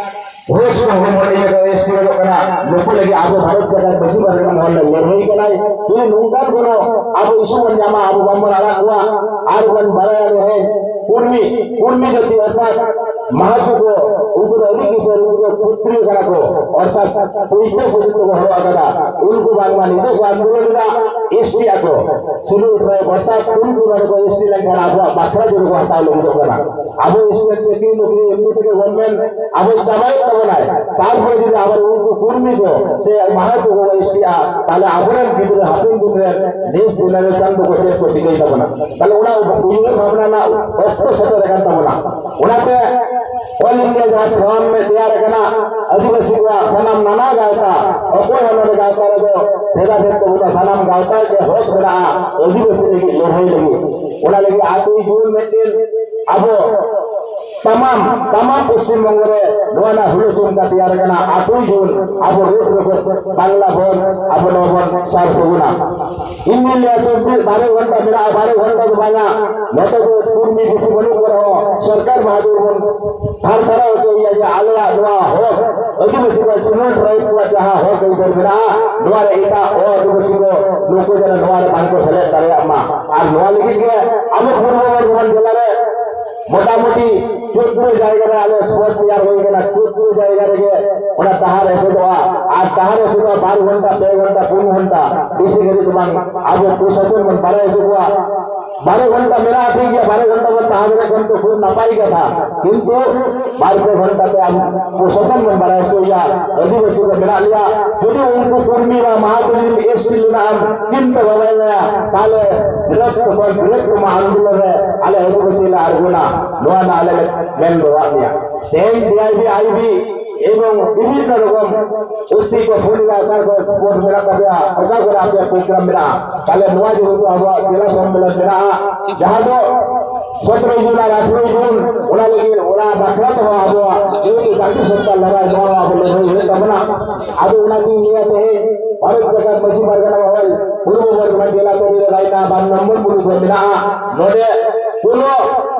ᱜᱷᱳᱥ ᱠᱚ ᱦᱚᱸ ᱵᱚᱱ ᱞᱟᱹᱭ ᱠᱟᱱᱟ, ᱮᱥ ᱴᱤ ᱩᱰᱩᱠᱚᱜ ᱠᱟᱱᱟ᱾ ᱱᱩᱠᱩ ᱞᱟᱹᱜᱤᱫ ᱟᱵᱚ ᱵᱷᱟᱨᱚᱛ ᱡᱟᱠᱟᱛ ᱢᱟᱹᱡᱷᱤ ᱯᱟᱨᱜᱟᱱᱟ ᱢᱚᱦᱚᱞ ᱞᱮ ᱞᱟᱹᱲᱦᱟᱹᱭ ᱠᱟᱱᱟᱭ᱾ ᱡᱩᱫᱤ ᱱᱚᱝᱠᱟᱱ ᱠᱳᱱᱳ ᱟᱵᱚ issue ᱵᱚᱱ ᱧᱟᱢᱟ, ᱟᱵᱚ ᱵᱟᱝᱵᱚᱱ ᱟᱲᱟᱜ ᱠᱚᱣᱟ᱾ ᱟᱨ ᱵᱚᱱ ᱵᱟᱲᱟᱭᱟ ᱱᱚᱜᱼᱚᱭ ᱠᱩᱲᱢᱤ, ᱠᱩᱲᱢᱤ ᱡᱟᱹᱛᱤ ᱚᱨᱛᱷᱟᱛ ᱢᱟᱦᱟᱛᱚ ᱠᱚ, ᱩᱱᱠᱩ ᱫᱚ ᱟᱹᱰᱤ ᱠᱤᱥᱟᱹᱬ, ᱩᱱᱠᱩ ᱫᱚ ᱠᱷᱚᱛᱨᱤᱭᱚ ᱠᱟᱱᱟ ᱠᱚ, ᱚᱨᱛᱷᱟᱛ ᱯᱩᱭᱞᱟᱹ ᱯᱚᱨᱡᱚᱱᱛᱚ ᱠᱚ ᱦᱚᱨᱚᱜ ᱟᱠᱟᱫᱟ᱾ ᱩᱱᱠᱩ ᱵᱟᱝᱢᱟ ᱱᱤᱛᱚᱜ ᱠᱚ ᱟᱱᱫᱳᱞᱚᱱ ᱮᱫᱟ, ᱮᱥ ᱴᱤ ᱟᱠᱚ, ᱥᱤᱰᱩᱞ ᱴᱨᱟᱭᱤᱵᱽ, ᱚᱨᱛᱷᱟᱛ ᱩᱱᱠᱩ ᱱᱚᱰᱮ ᱠᱚ ᱮᱥ ᱴᱤ ᱞᱮᱱᱠᱷᱟᱱ ᱟᱵᱚᱣᱟᱜ ᱵᱟᱠᱷᱨᱟ ᱡᱩᱫᱤ ᱠᱚ ᱦᱟᱛᱟᱣ ᱞᱟᱹᱜᱤᱫᱚᱜ ᱠᱟᱱᱟ, ᱟᱵᱚ ᱮᱥ ᱴᱤ ᱪᱟᱹᱠᱨᱤ ᱱᱚᱠᱨᱤ ᱮᱢᱱᱤ ᱛᱮᱜᱮ ᱜᱚᱵᱷᱚᱨᱱᱢᱮᱱᱴ ᱟᱵᱚ ᱪᱟᱵᱟᱭᱮᱫ ᱛᱟᱵᱚᱱᱟᱭ, ᱛᱟᱨᱯᱚᱨᱮ ᱡᱩᱫᱤ ᱟᱵᱟᱨ ᱩᱱᱠᱩ ᱠᱩᱲᱢᱤ ᱠᱚ ᱥᱮ ᱢᱟᱦᱟᱛᱚ ᱠᱚ ᱮᱥ ᱴᱤᱜᱼᱟ, ᱛᱟᱦᱞᱮ ᱟᱵᱚᱨᱮᱱ ᱜᱤᱫᱽᱨᱟᱹ ᱦᱟᱯᱮᱱ ᱫᱤᱱ ᱨᱮ next generation ᱫᱚᱠᱚ ᱪᱮᱫ ᱠᱚ ᱪᱤᱠᱟᱹᱭ ᱛᱟᱵᱚᱱᱟ? ᱛᱟᱦᱞᱮ ᱚᱱᱟ ᱩᱭᱦᱟᱹᱨ ᱵᱷᱟᱵᱽᱱᱟ ᱨᱮᱱᱟᱜ ᱚᱠᱛᱚ ᱥᱮᱴᱮᱨ ᱟᱠᱟᱱ ᱛᱟᱵᱚᱱᱟ᱾ ᱚᱱᱟᱛᱮ All India ᱡᱟᱦᱟᱸ forum ᱨᱮ ᱛᱮᱭᱟᱨ ᱟᱠᱟᱱᱟ, ᱟᱹᱫᱤᱵᱟᱹᱥᱤ ᱠᱚᱣᱟᱜ ᱥᱟᱱᱟᱢ ᱱᱟᱱᱟ ᱜᱟᱶᱛᱟ, ᱚᱠᱚᱭ ᱦᱚᱸ ᱱᱚᱰᱮ ᱜᱟᱶᱛᱟ ᱨᱮᱫᱚ ᱵᱷᱮᱫᱟ ᱵᱷᱮᱫ ᱠᱚ ᱵᱟᱹᱱᱩᱜᱼᱟ, ᱥᱟᱱᱟᱢ ᱜᱟᱶᱛᱟ ᱨᱮᱜᱮ ᱦᱚᱠ ᱢᱮᱱᱟᱜᱼᱟ ᱟᱹᱫᱤᱵᱟᱹᱥᱤ ᱞᱟᱹᱜᱤᱫ ᱞᱟᱹᱲᱦᱟᱹᱭ ᱞᱟᱹᱜᱤᱫ᱾ ᱚᱱᱟ ᱞᱟᱹᱜᱤᱫ ᱟᱴᱩᱭ ᱡᱩᱱ ᱢᱤᱫᱴᱮᱱ ᱟᱵᱚ ᱛᱟᱢᱟᱢ, ᱛᱟᱢᱟᱢ ᱯᱚᱥᱪᱤᱢ ᱵᱚᱝᱜᱚ ᱨᱮ ᱱᱚᱣᱟ ᱨᱮᱱᱟᱜ ᱦᱩᱞᱩᱥ ᱚᱱᱠᱟ ᱛᱮᱭᱟᱨ ᱟᱠᱟᱱᱟ, ᱟᱴᱩᱭ ᱡᱩᱱ ᱟᱵᱚ ᱨᱳᱰ ᱨᱮᱵᱚᱱ, ᱵᱟᱝᱞᱟ ᱵᱚᱱ, ᱟᱵᱚ ᱱᱚᱣᱟ ᱵᱚᱱ ᱥᱟᱨ ᱥᱟᱹᱜᱩᱱᱟ᱾ ᱤᱧ ᱫᱩᱧ ᱞᱟᱹᱭᱟ, ᱪᱚᱵᱵᱤᱥ, ᱵᱟᱨᱚ ᱜᱷᱚᱱᱴᱟ ᱢᱮᱱᱟᱜᱼᱟ, ᱵᱟᱨᱚ ᱜᱷᱚᱱᱴᱟ ᱫᱚ ᱵᱟᱝᱟ, ᱱᱚᱛᱮ ᱫᱚ ᱠᱩᱲᱢᱤ ᱵᱮᱥᱤ ᱵᱟᱹᱱᱩᱜ ᱠᱚ ᱨᱮᱦᱚᱸ, ᱥᱚᱨᱠᱟᱨ ᱢᱟᱦᱟᱡᱚᱱ ᱵᱚᱱ ᱛᱷᱟᱨ ᱛᱷᱟᱨᱟᱣ ᱦᱚᱪᱚᱭᱮᱭᱟ ᱡᱮ ᱟᱞᱮᱭᱟᱜ ᱱᱚᱣᱟ ᱦᱚᱠ, ᱟᱹᱫᱤᱵᱟᱹᱥᱤ ᱠᱚᱣᱟᱜ ᱥᱤᱧᱚᱛ ᱴᱨᱟᱭᱤᱵᱽ ᱠᱚᱣᱟᱜ ᱡᱟᱦᱟᱸ ᱦᱚᱠ ᱟᱹᱭᱫᱟᱹᱨ ᱢᱮᱱᱟᱜᱼᱟ, ᱱᱚᱣᱟ ᱨᱮ ᱮᱴᱟᱜ ᱟᱹᱫᱤᱵᱟᱹᱥᱤ ᱠᱚ ᱱᱩᱠᱩ ᱡᱮᱱᱚ ᱱᱚᱣᱟ ᱨᱮ ᱵᱟᱝ ᱠᱚ ᱥᱮᱞᱮᱫ ᱫᱟᱲᱮᱭᱟᱜ ᱢᱟ᱾ ᱟᱨ ᱱᱚᱣᱟ ᱞᱟᱹᱜᱤᱫ ᱜᱮ ᱟᱵᱚ ᱯᱩᱨᱵᱚ ᱵᱚᱨᱫᱷᱚᱢᱟᱱ ᱡᱮᱞᱟ ᱨᱮ ᱢᱚᱴᱟᱢᱩᱴᱤ ᱪᱳᱫᱽᱫᱳ ᱡᱟᱭᱜᱟ ᱨᱮ ᱟᱞᱮ ᱥᱯᱚᱴ ᱛᱮᱭᱟᱨ ᱦᱩᱭ ᱠᱟᱱᱟ, ᱪᱳᱫᱽᱫᱳ ᱡᱟᱭᱜᱟ ᱨᱮᱜᱮ ᱚᱱᱟ ᱰᱟᱦᱟᱨ ᱮᱥᱮᱫᱚᱜᱼᱟ᱾ ᱟᱨ ᱰᱟᱦᱟᱨ ᱮᱥᱮᱫᱚᱜᱼᱟ ᱵᱟᱨ ᱜᱷᱚᱱᱴᱟ, ᱯᱮ ᱜᱷᱚᱱᱴᱟ, ᱯᱩᱱ ᱜᱷᱚᱱᱴᱟ, ᱵᱮᱥᱤ ᱜᱷᱟᱹᱲᱤᱡ ᱫᱚ ᱵᱟᱝ᱾ ᱟᱵᱚ ᱯᱨᱚᱥᱟᱥᱚᱱ ᱵᱚᱱ ᱵᱟᱲᱟᱭ ᱦᱚᱪᱚ ᱠᱚᱣᱟ, ᱵᱟᱨᱚ ᱜᱷᱚᱱᱴᱟ ᱢᱮᱱᱟᱜᱼᱟ, ᱴᱷᱤᱠ ᱜᱮᱭᱟ, ᱵᱟᱨᱚ ᱜᱷᱚᱱᱴᱟ ᱵᱚᱱ ᱛᱟᱦᱮᱸ ᱫᱟᱲᱮᱭᱟᱜ ᱠᱷᱟᱱ ᱛᱚ ᱠᱷᱩᱵ ᱱᱟᱯᱟᱭ ᱠᱟᱛᱷᱟ, ᱠᱤᱱᱛᱩ ᱵᱟᱨ ᱯᱮ ᱜᱷᱚᱱᱴᱟ ᱛᱮ ᱟᱢ ᱯᱨᱚᱥᱟᱥᱚᱱ ᱵᱚᱱ ᱵᱟᱲᱟᱭ ᱦᱚᱪᱚᱭᱟ ᱟᱹᱫᱤᱵᱟᱹᱥᱤ ᱠᱚ ᱢᱮᱱᱟᱜ ᱞᱮᱭᱟ᱾ ᱡᱩᱫᱤ ᱩᱱᱠᱩ ᱠᱩᱲᱢᱤ ᱵᱟ ᱢᱟᱦᱟᱛᱚ ᱡᱩᱫᱤ ᱮᱥ ᱴᱤ ᱨᱮᱱᱟᱜ ᱮᱢ ᱪᱤᱱᱛᱟᱹ ᱵᱷᱟᱵᱽᱱᱟᱭᱟ, ᱛᱟᱦᱞᱮ ᱵᱨᱤᱦᱚᱛᱛᱚᱢ, ᱵᱨᱤᱦᱚᱛᱛᱚᱢ ᱟᱱᱫᱳᱞᱚᱱ ᱨᱮ ᱟᱞᱮ ᱟᱹᱫᱤᱵᱟᱹᱥᱤ ᱞᱮ ᱟᱬᱜᱚᱱᱟ, ᱱᱚᱣᱟ ᱨᱮᱱᱟᱜ ᱟᱞᱮ ᱞᱮ ᱢᱮᱱ ᱫᱚᱦᱚᱣᱟᱜ ᱢᱮᱭᱟ᱾ ᱛᱮᱦᱮᱧ ᱰᱤ ᱟᱭ ᱵᱤ, ᱟᱭ ᱵᱤ ᱮᱵᱚᱝ ᱵᱤᱵᱷᱤᱱᱱᱚ ᱨᱚᱠᱚᱢ ᱮᱥ ᱥᱤ ᱠᱚ ᱯᱷᱳᱱ ᱮᱫᱟ, ᱚᱠᱟ ᱠᱚᱨᱮ ᱥᱯᱳᱨᱴ ᱢᱮᱱᱟᱜ ᱛᱟᱯᱮᱭᱟ, ᱚᱠᱟ ᱠᱚᱨᱮ ᱟᱯᱮᱭᱟᱜ ᱯᱨᱳᱜᱨᱟᱢ ᱢᱮᱱᱟᱜᱼᱟ? ᱛᱟᱦᱞᱮ ᱱᱚᱣᱟ ᱡᱮᱦᱮᱛᱩ ᱟᱵᱚᱣᱟᱜ ᱡᱮᱞᱟ ᱥᱚᱢᱢᱮᱞᱚᱱ ᱢᱮᱱᱟᱜᱼᱟ, ᱡᱟᱦᱟᱸ ᱫᱚ ᱥᱚᱛᱨᱚ ᱡᱩᱱ ᱟᱨ ᱟᱴᱷᱨᱚ ᱡᱩᱱ, ᱚᱱᱟ ᱞᱟᱹᱜᱤᱫ, ᱚᱱᱟ ᱵᱟᱠᱷᱨᱟ ᱛᱮᱦᱚᱸ ᱟᱵᱚᱣᱟᱜ ᱡᱮᱦᱮᱛᱩ ᱡᱟᱹᱛᱤ ᱥᱚᱨᱠᱟᱨ ᱞᱟᱹᱲᱦᱟᱹᱭ, ᱱᱚᱣᱟ ᱦᱚᱸ ᱟᱵᱚ ᱞᱟᱹᱲᱦᱟᱹᱭ ᱦᱩᱭᱩᱜ ᱛᱟᱵᱚᱱᱟ᱾ ᱟᱫᱚ ᱚᱱᱟᱛᱤᱧ ᱞᱟᱹᱭᱟ ᱛᱮᱦᱮᱧ ᱵᱷᱟᱨᱚᱛ ᱡᱟᱠᱟᱛ ᱢᱟᱹᱡᱷᱤ ᱯᱟᱨᱜᱟᱱᱟ ᱢᱚᱦᱚᱞ ᱯᱩᱨᱵᱚ ᱵᱚᱨᱫᱷᱚᱢᱟᱱ ᱡᱮᱞᱟ ᱛᱚ ᱱᱤᱭᱟᱹ ᱨᱟᱭᱱᱟ ᱵᱟᱨ ᱱᱚᱢᱵᱚᱨ ᱢᱩᱞᱩᱠ ᱨᱮ ᱢᱮᱱᱟᱜᱼᱟ᱾ ᱱᱚᱰᱮ ᱠᱳᱱᱳ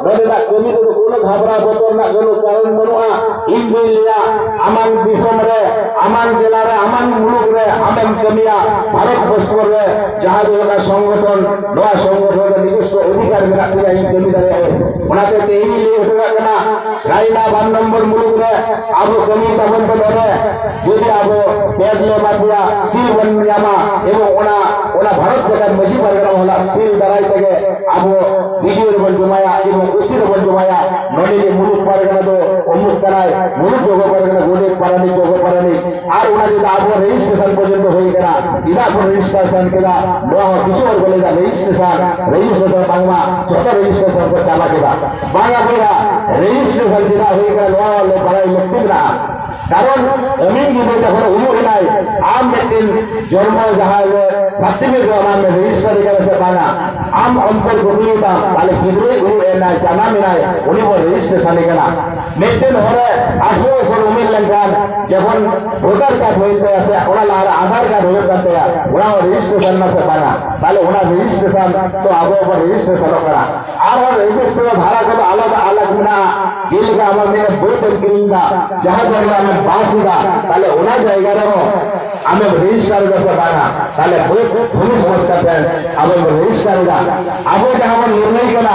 ᱱᱚᱰᱮᱱᱟᱜ ᱠᱟᱹᱢᱤ ᱨᱮᱫᱚ ᱠᱳᱱᱳ ᱜᱷᱟᱵᱽᱨᱟ ᱵᱚᱛᱚᱨ ᱨᱮᱱᱟᱜ ᱠᱳᱱᱳ ᱠᱟᱨᱚᱱ ᱵᱟᱹᱱᱩᱜᱼᱟ᱾ ᱤᱧ ᱫᱩᱧ ᱞᱟᱹᱭᱟ, ᱟᱢᱟᱝ ᱫᱤᱥᱚᱢ ᱨᱮ, ᱟᱢᱟᱝ ᱡᱮᱞᱟ ᱨᱮ, ᱟᱢᱟᱝ ᱢᱩᱞᱩᱠ ᱨᱮ ᱟᱢᱮᱢ ᱠᱟᱹᱢᱤᱭᱟ, ᱵᱷᱟᱨᱚᱛ ᱵᱚᱨᱥᱚ ᱨᱮ ᱡᱟᱦᱟᱸ ᱫᱚ ᱦᱩᱭᱩᱜ ᱠᱟᱱᱟ ᱥᱚᱝᱜᱚᱴᱷᱚᱱ, ᱱᱚᱣᱟ ᱥᱚᱝᱜᱚᱴᱷᱚᱱ ᱨᱮ ᱱᱤᱡᱚᱥᱥᱚ ᱚᱫᱷᱤᱠᱟᱨ ᱢᱮᱱᱟᱜ ᱛᱤᱧᱟ, ᱤᱧ ᱠᱟᱹᱢᱤ ᱫᱟᱲᱮᱭᱟᱜᱼᱟ᱾ ᱚᱱᱟᱛᱮ ᱛᱮᱦᱮᱧ ᱤᱧ ᱞᱟᱹᱭ ᱦᱚᱴᱚ ᱠᱟᱜ ᱠᱟᱱᱟ, ᱨᱟᱭᱱᱟ ᱵᱟᱨ ᱱᱚᱢᱵᱚᱨ ᱢᱩᱞᱩᱠ ᱨᱮ ᱟᱵᱚ ᱠᱟᱹᱢᱤ ᱛᱟᱵᱚᱱ ᱯᱮ ᱱᱚᱰᱮ᱾ ᱡᱩᱫᱤ ᱟᱵᱚ ᱯᱮᱰ ᱞᱮ ᱮᱢᱟ ᱯᱮᱭᱟ, ᱥᱤᱞ ᱵᱚᱱ ᱧᱟᱢᱟ, ᱮᱵᱚᱝ ᱚᱱᱟ, ᱚᱱᱟ ᱵᱷᱟᱨᱚᱛ ᱡᱟᱠᱟᱛ ᱢᱟᱹᱡᱷᱤ ᱯᱟᱨᱜᱟᱱᱟ ᱢᱚᱦᱚᱞᱟᱜ ᱥᱤᱞ ᱫᱟᱨᱟᱭ ᱛᱮᱜᱮ ᱟᱵᱚ ᱵᱤᱰᱤᱳ ᱨᱮᱵᱚᱱ ᱡᱚᱢᱟᱭᱟ ᱮᱵᱚᱝ ᱳᱥᱤ ᱨᱮᱵᱚᱱ ᱡᱚᱢᱟᱭᱟ᱾ ᱱᱚᱰᱮ ᱜᱮ ᱢᱩᱞᱩᱠ ᱯᱟᱨᱜᱟᱱᱟ ᱫᱚ ᱚᱢᱩᱠ ᱠᱟᱱᱟᱭ, ᱢᱩᱞᱩᱠ ᱡᱚᱜᱚ ᱯᱟᱨᱜᱟᱱᱟ, ᱜᱚᱰᱮᱛ ᱯᱟᱨᱟᱱᱤᱠ, ᱡᱚᱜᱚ ᱯᱟᱨᱟᱱᱤᱠ, ᱟᱨ ᱚᱱᱟ ᱡᱩᱫᱤ ᱟᱵᱚ ᱨᱮᱡᱤᱥᱴᱨᱮᱥᱚᱱ ᱯᱚᱨᱡᱚᱱᱛᱚ ᱦᱩᱭ ᱠᱟᱱᱟ, ᱪᱮᱫᱟᱜ ᱵᱚᱱ ᱨᱮᱡᱤᱥᱴᱨᱮᱥᱚᱱ ᱠᱮᱫᱟ? ᱱᱚᱣᱟ ᱦᱚᱸ ᱠᱤᱪᱷᱩ ᱦᱚᱲ ᱠᱚ ᱞᱟᱹᱭᱫᱟ, ᱨᱮᱡᱤᱥᱴᱨᱮᱥᱚᱱ, ᱨᱮᱡᱤᱥᱴᱨᱮᱥᱚᱱ ᱵᱟᱝᱢᱟ ᱡᱚᱛᱚ ᱨᱮᱡᱤᱥᱴᱨᱮᱥᱚᱱ ᱠᱚ ᱪᱟᱵᱟ ᱠᱮᱫᱟ᱾ ᱵᱟᱝᱟ ᱵᱚᱭᱦᱟ, ᱨᱮᱡᱤᱥᱴᱨᱮᱥᱚᱱ ᱪᱮᱫᱟᱜ ᱦᱩᱭ ᱠᱟᱱᱟ, ᱱᱚᱣᱟ ᱦᱚᱸ ᱵᱟᱲᱟᱭ ᱞᱟᱹᱠᱛᱤ ᱢᱮᱱᱟᱜᱼᱟ᱾ ᱠᱟᱨᱚᱱ ᱟᱹᱢᱤᱱ ᱜᱤᱫᱽᱨᱟᱹ ᱡᱚᱠᱷᱚᱱ ᱩᱢᱩᱜ ᱮᱱᱟᱭ, ᱟᱢ ᱢᱤᱫᱴᱮᱱ ᱡᱚᱱᱢᱚ ᱡᱟᱦᱟᱸ ᱨᱮ ᱥᱟᱨᱴᱤᱯᱷᱤᱠᱮᱴ ᱮᱢᱟᱢ ᱢᱮ, ᱨᱮᱡᱤᱥᱴᱟᱨ ᱠᱟᱱᱟ ᱥᱮ ᱵᱟᱝᱟ? ᱟᱢ ᱚᱱᱛᱚᱨ ᱠᱩᱠᱞᱤ ᱛᱟᱢ, ᱛᱟᱦᱞᱮ ᱜᱤᱫᱽᱨᱟᱹ ᱩᱢᱩᱜ ᱮᱱᱟᱭ, ᱡᱟᱱᱟᱢ ᱮᱱᱟᱭ, ᱩᱱᱤ ᱵᱚᱱ ᱨᱮᱡᱤᱥᱴᱨᱮᱥᱚᱱ ᱮ ᱠᱟᱱᱟ᱾ ᱢᱤᱫᱴᱮᱱ ᱦᱚᱲ ᱟᱴᱷᱨᱚ ᱵᱚᱪᱷᱚᱨ ᱩᱢᱮᱨ ᱞᱮᱱᱠᱷᱟᱱ ᱡᱚᱠᱷᱚᱱ ᱵᱷᱳᱴᱟᱨ ᱠᱟᱨᱰ ᱦᱩᱭᱩᱜ ᱛᱟᱭᱟ ᱥᱮ ᱚᱱᱟ ᱞᱟᱦᱟᱨᱮ ᱟᱫᱷᱟᱨ ᱠᱟᱨᱰ ᱦᱩᱭᱩᱜ ᱠᱟᱱ ᱛᱟᱭᱟ, ᱚᱱᱟ ᱦᱚᱸ ᱨᱮᱡᱤᱥᱴᱨᱮᱥᱚᱱ ᱮᱱᱟ ᱥᱮ ᱵᱟᱝᱟ? ᱛᱟᱦᱞᱮ ᱚᱱᱟ ᱨᱮᱡᱤᱥᱴᱨᱮᱥᱚᱱ ᱛᱚ ᱟᱵᱚ ᱵᱚᱱ ᱨᱮᱡᱤᱥᱴᱨᱮᱥᱚᱱᱚᱜ ᱠᱟᱱᱟ᱾ ᱟᱨᱦᱚᱸ ᱨᱮᱡᱤᱥᱴᱨᱮᱥᱚᱱ ᱫᱷᱟᱨᱟ ᱠᱚᱫᱚ ᱟᱞᱟᱫᱟ ᱟᱞᱟᱜᱽ ᱢᱮᱱᱟᱜᱼᱟ᱾ ᱡᱮᱞᱮᱠᱟ ᱟᱢᱟᱜ ᱢᱮᱱᱟ ᱵᱟᱹᱫᱽ ᱮᱢ ᱠᱤᱨᱤᱧ ᱮᱫᱟ, ᱡᱟᱦᱟᱸ ᱡᱟᱭᱜᱟ ᱟᱢᱮᱢ ᱵᱟᱥ ᱮᱫᱟ, ᱛᱟᱦᱞᱮ ᱚᱱᱟ ᱡᱟᱭᱜᱟ ᱨᱮᱦᱚᱸ ᱟᱢᱮᱢ ᱨᱮᱡᱤᱥᱴᱟᱨ ᱮᱫᱟ ᱥᱮ ᱵᱟᱝᱟ? ᱛᱟᱦᱞᱮ ᱵᱟᱹᱫᱽ ᱵᱷᱩᱢᱤ ᱥᱚᱝᱥᱛᱷᱟ ᱴᱷᱮᱱ ᱟᱵᱚ ᱵᱚᱱ ᱨᱮᱡᱤᱥᱴᱟᱨ ᱮᱫᱟ᱾ ᱟᱵᱚ ᱡᱟᱦᱟᱸ ᱵᱚᱱ ᱞᱟᱹᱲᱦᱟᱹᱭ ᱠᱟᱱᱟ,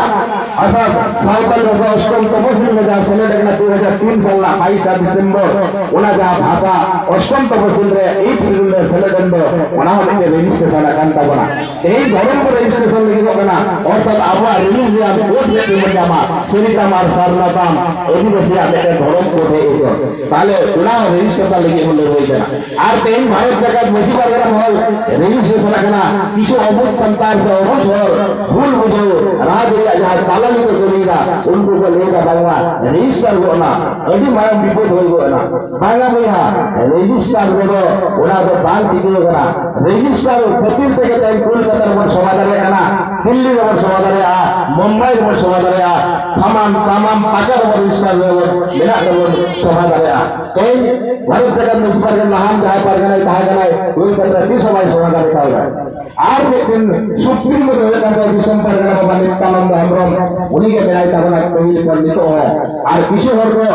ᱟᱥᱟᱢ ᱥᱟᱶᱛᱟᱞ ᱵᱷᱟᱥᱟ ᱚᱥᱴᱚᱢ ᱛᱚᱯᱚᱥᱤᱞ ᱨᱮ ᱡᱟᱦᱟᱸ ᱥᱮᱞᱮᱫ ᱟᱠᱟᱱᱟ ᱫᱩ ᱦᱟᱡᱟᱨ ᱛᱤᱱ ᱥᱟᱞ ᱨᱮᱱᱟᱜ ᱵᱟᱭᱤᱥᱟ ᱰᱤᱥᱮᱢᱵᱚᱨ, ᱚᱱᱟ ᱡᱟᱦᱟᱸ ᱵᱷᱟᱥᱟ ᱚᱥᱴᱚᱢ ᱛᱚᱯᱚᱥᱤᱞ ᱨᱮ ᱮᱭᱤᱴ ᱥᱤᱰᱩᱞ ᱨᱮ ᱥᱮᱞᱮᱫ ᱮᱱ ᱫᱚ, ᱚᱱᱟ ᱦᱚᱸ ᱢᱤᱫᱴᱮᱱ ᱨᱮᱡᱤᱥᱴᱨᱮᱥᱚᱱ ᱟᱠᱟᱱ ᱛᱟᱵᱚᱱᱟ᱾ ᱛᱮᱦᱮᱧ ᱫᱷᱚᱨᱚᱢ ᱵᱚᱱ ᱨᱮᱡᱤᱥᱴᱨᱮᱥᱚᱱ ᱞᱟᱹᱜᱤᱫᱚᱜ ᱠᱟᱱᱟ, ᱚᱨᱛᱷᱟᱛ ᱟᱵᱚᱣᱟᱜ ᱨᱤᱞᱤᱡᱤᱭᱟᱱ ᱠᱳᱰ ᱢᱤᱫᱴᱮᱱ ᱵᱚᱱ ᱧᱟᱢᱟ, ᱥᱟᱹᱨᱤ ᱛᱟᱢ ᱟᱨ ᱥᱟᱨᱱᱟ ᱛᱟᱢ, ᱟᱹᱫᱤᱵᱟᱹᱥᱤᱭᱟᱜ ᱢᱤᱫᱴᱮᱱ ᱫᱷᱚᱨᱚᱢ ᱠᱳᱰ ᱦᱮᱡ ᱦᱚᱪᱚ᱾ ᱛᱟᱦᱞᱮ ᱚᱱᱟ ᱨᱮᱡᱤᱥᱴᱨᱮᱥᱚᱱ ᱞᱟᱹᱜᱤᱫ ᱵᱚᱱ ᱞᱟᱹᱲᱦᱟᱹᱭ ᱠᱟᱱᱟ᱾ ᱟᱨ ᱛᱮᱦᱮᱧ ᱵᱷᱟᱨᱚᱛ ᱡᱟᱠᱟᱛ ᱢᱟᱹᱡᱷᱤ ᱯᱟᱨᱜᱟᱱᱟ ᱢᱚᱦᱚᱞ ᱨᱮᱡᱤᱥᱴᱨᱮᱥᱚᱱ ᱟᱠᱟᱱᱟ, ᱠᱤᱪᱷᱩ ᱚᱵᱩᱡ ᱥᱟᱱᱛᱟᱲ ᱥᱮ ᱚᱵᱩᱡ ᱦᱚᱲ ᱵᱷᱩᱞ ᱵᱩᱡᱷᱟᱹᱣ ᱨᱟᱡᱽ ᱨᱮᱭᱟᱜ ᱡᱟᱦᱟᱸ ᱫᱟᱞᱟᱞᱤ ᱠᱚ ᱠᱟᱹᱢᱤᱭᱮᱫᱟ, ᱩᱱᱠᱩ ᱠᱚ ᱞᱟᱹᱭᱫᱟ ᱵᱟᱝᱢᱟ ᱨᱮᱡᱤᱥᱴᱟᱨ ᱜᱚᱫ ᱮᱱᱟ, ᱟᱹᱰᱤ ᱢᱟᱨᱟᱝ ᱵᱤᱯᱚᱫ ᱦᱩᱭ ᱜᱚᱫ ᱮᱱᱟ᱾ ᱵᱟᱝᱟ ᱵᱚᱭᱦᱟ, ᱨᱮᱡᱤᱥᱴᱟᱨ ᱨᱮᱫᱚ ᱚᱱᱟ ᱫᱚ ᱵᱟᱝ ᱪᱤᱠᱟᱹ ᱠᱟᱱᱟ᱾ ᱨᱮᱡᱤᱥᱴᱟᱨ ᱠᱷᱟᱹᱛᱤᱨ ᱛᱮᱜᱮ ᱛᱮᱦᱮᱧ ᱠᱳᱞᱠᱟᱛᱟ ᱨᱮᱵᱚᱱ ᱥᱚᱵᱷᱟ ᱫᱟᱲᱮᱭᱟᱜ ᱠᱟᱱᱟ, ᱫᱤᱞᱞᱤ ᱨᱮᱵᱚᱱ ᱥᱚᱵᱷᱟ ᱫᱟᱲᱮᱭᱟᱜᱼᱟ, ᱢᱩᱢᱵᱟᱭ ᱨᱮᱵᱚᱱ ᱥᱚᱵᱷᱟ ᱫᱟᱲᱮᱭᱟᱜᱼᱟ, ᱥᱟᱢᱟᱱ ᱛᱟᱢᱟᱢ ᱯᱟᱠᱟ ᱨᱮᱵᱚᱱ ᱨᱮᱡᱤᱥᱴᱟᱨ ᱨᱮᱵᱚᱱ ᱢᱮᱱᱟᱜ ᱨᱮᱵᱚᱱ ᱥᱚᱵᱷᱟ ᱫᱟᱲᱮᱭᱟᱜᱼᱟ᱾ ᱛᱮᱦᱮᱧ ᱵᱷᱟᱨᱚᱛ ᱡᱟᱠᱟᱛ ᱢᱟᱹᱡᱷᱤ ᱯᱟᱨᱜᱟᱱᱟ ᱞᱟᱦᱟᱱ ᱡᱟᱦᱟᱸᱭ ᱯᱟᱨᱜᱟᱱᱟᱭ ᱛᱟᱦᱮᱸ ᱠᱟᱱᱟᱭ, ᱩᱱᱤ ᱯᱟᱨᱜᱟᱱᱟ ᱛᱤᱥ ᱦᱚᱸ ᱵᱟᱭ ᱥᱚᱢᱟᱫᱷᱟᱱ ᱠᱟᱣᱫᱟ᱾ ᱟᱨ ᱢᱤᱫᱴᱮᱱ ᱥᱩᱯᱨᱤᱢᱳ ᱫᱚ ᱦᱩᱭᱩᱜ ᱠᱟᱱ ᱛᱟᱵᱚᱱᱟ ᱫᱤᱥᱚᱢ ᱯᱟᱨᱜᱟᱱᱟ ᱵᱟᱵᱟ ᱱᱤᱛᱭᱟᱱᱚᱱᱫᱚ ᱦᱮᱢᱵᱨᱚᱢ, ᱩᱱᱤ ᱜᱮ ᱢᱮᱱᱟᱭ ᱛᱟᱵᱚᱱᱟ ᱯᱟᱹᱦᱤᱞ ᱠᱷᱚᱱ ᱱᱤᱛᱚᱜ ᱦᱚᱸ᱾ ᱟᱨ ᱠᱤᱪᱷᱩ ᱦᱚᱲ ᱫᱚ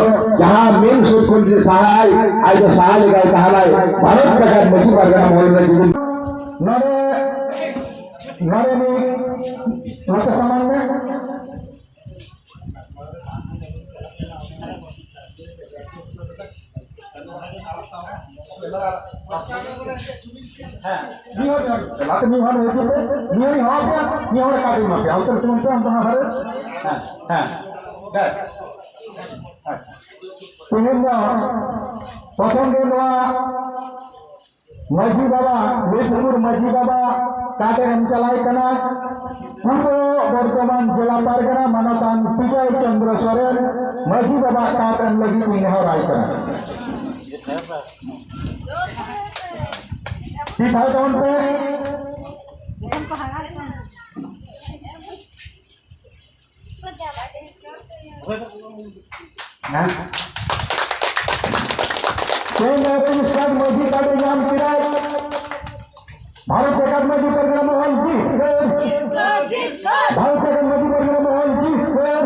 ᱡᱟᱦᱟᱸ ᱢᱮᱱ ᱥᱩᱨ ᱠᱷᱚᱱ ᱡᱩᱫᱤ ᱥᱟᱦᱟᱜᱼᱟᱭ, ᱟᱡ ᱫᱚ ᱥᱟᱦᱟ ᱞᱮᱠᱟᱭ ᱛᱟᱦᱮᱱᱟᱭ᱾ ᱵᱷᱟᱨᱚᱛ ᱡᱟᱠᱟᱛ ᱢᱟᱹᱡᱷᱤ ᱯᱟᱨᱜᱟᱱᱟ ᱢᱚᱦᱚᱞ ᱨᱮ ᱡᱩᱫᱤ ᱱᱚᱰᱮ, ᱱᱚᱰᱮ ᱢᱤᱫ ᱱᱚᱛᱮ ᱥᱟᱢᱟᱝ ᱢᱮ᱾ ᱦᱮᱸ, ᱢᱤᱫ ᱦᱚᱲ, ᱢᱤᱫ ᱦᱚᱲ, ᱞᱟᱦᱟᱛᱮ ᱢᱤᱫ ᱦᱚᱲ ᱦᱤᱡᱩᱜ ᱯᱮ, ᱢᱤᱫ ᱦᱚᱲᱤᱧ ᱦᱚᱦᱚ ᱟᱯᱮᱭᱟ, ᱢᱤᱫ ᱦᱚᱲ ᱠᱟᱴ ᱤᱧ ᱮᱢᱟ ᱯᱮᱭᱟ, ᱚᱱᱛᱮ ᱨᱮ ᱛᱤᱸᱜᱩᱱ ᱯᱮ, ᱚᱱᱛᱮ ᱚᱱᱟ ᱫᱷᱟᱨᱮ᱾ ᱦᱮᱸ, ᱦᱮᱸ, ᱵᱮᱥ᱾ ᱦᱮᱸ᱾ ᱛᱮᱦᱮᱧ ᱫᱚ ᱯᱨᱚᱛᱷᱚᱢ ᱨᱮ ᱱᱚᱣᱟ ᱢᱟᱹᱡᱷᱤ ᱵᱟᱵᱟ, ᱞᱩᱛᱯᱩᱨ ᱢᱟᱹᱡᱷᱤ ᱵᱟᱵᱟ ᱠᱟᱴ ᱮ ᱮᱢ ᱪᱟᱞᱟᱭ ᱠᱟᱱᱟ᱾ ᱯᱩᱨᱵᱚ ᱵᱚᱨᱫᱷᱚᱢᱟᱱ ᱡᱮᱞᱟ ᱯᱟᱨᱜᱟᱱᱟ ᱢᱟᱱᱚᱛᱟᱱ ᱵᱤᱡᱚᱭ ᱪᱚᱱᱫᱨᱚ ᱥᱚᱨᱮᱱ ᱢᱟᱹᱡᱷᱤ ᱵᱟᱵᱟ ᱠᱟᱴ ᱮᱢ ᱞᱟᱹᱜᱤᱫ ᱤᱧ ᱱᱮᱦᱚᱨᱟᱭ ᱠᱟᱱᱟ᱾ ᱛᱤ ᱛᱷᱟᱭᱚ ᱛᱟᱵᱚᱱ ᱯᱮ᱾ ᱦᱮᱸ? ᱛᱮᱦᱮᱧ ᱫᱚ ᱨᱮᱡᱤᱥᱴᱟᱨ ᱢᱟᱹᱡᱷᱤ ᱠᱟᱨᱰ ᱮ ᱧᱟᱢ ᱠᱮᱫᱟᱭ᱾ ᱵᱷᱟᱨᱚᱛ ᱡᱟᱠᱟᱛ ᱢᱟᱹᱡᱷᱤ ᱯᱟᱨᱜᱟᱱᱟ ᱢᱚᱦᱚᱞ ᱡᱤᱛᱠᱟᱹᱨ᱾ ᱵᱷᱟᱨᱚᱛ ᱡᱟᱠᱟᱛ ᱢᱟᱹᱡᱷᱤ ᱯᱟᱨᱜᱟᱱᱟ ᱢᱚᱦᱚᱞ ᱡᱤᱛᱠᱟᱹᱨ᱾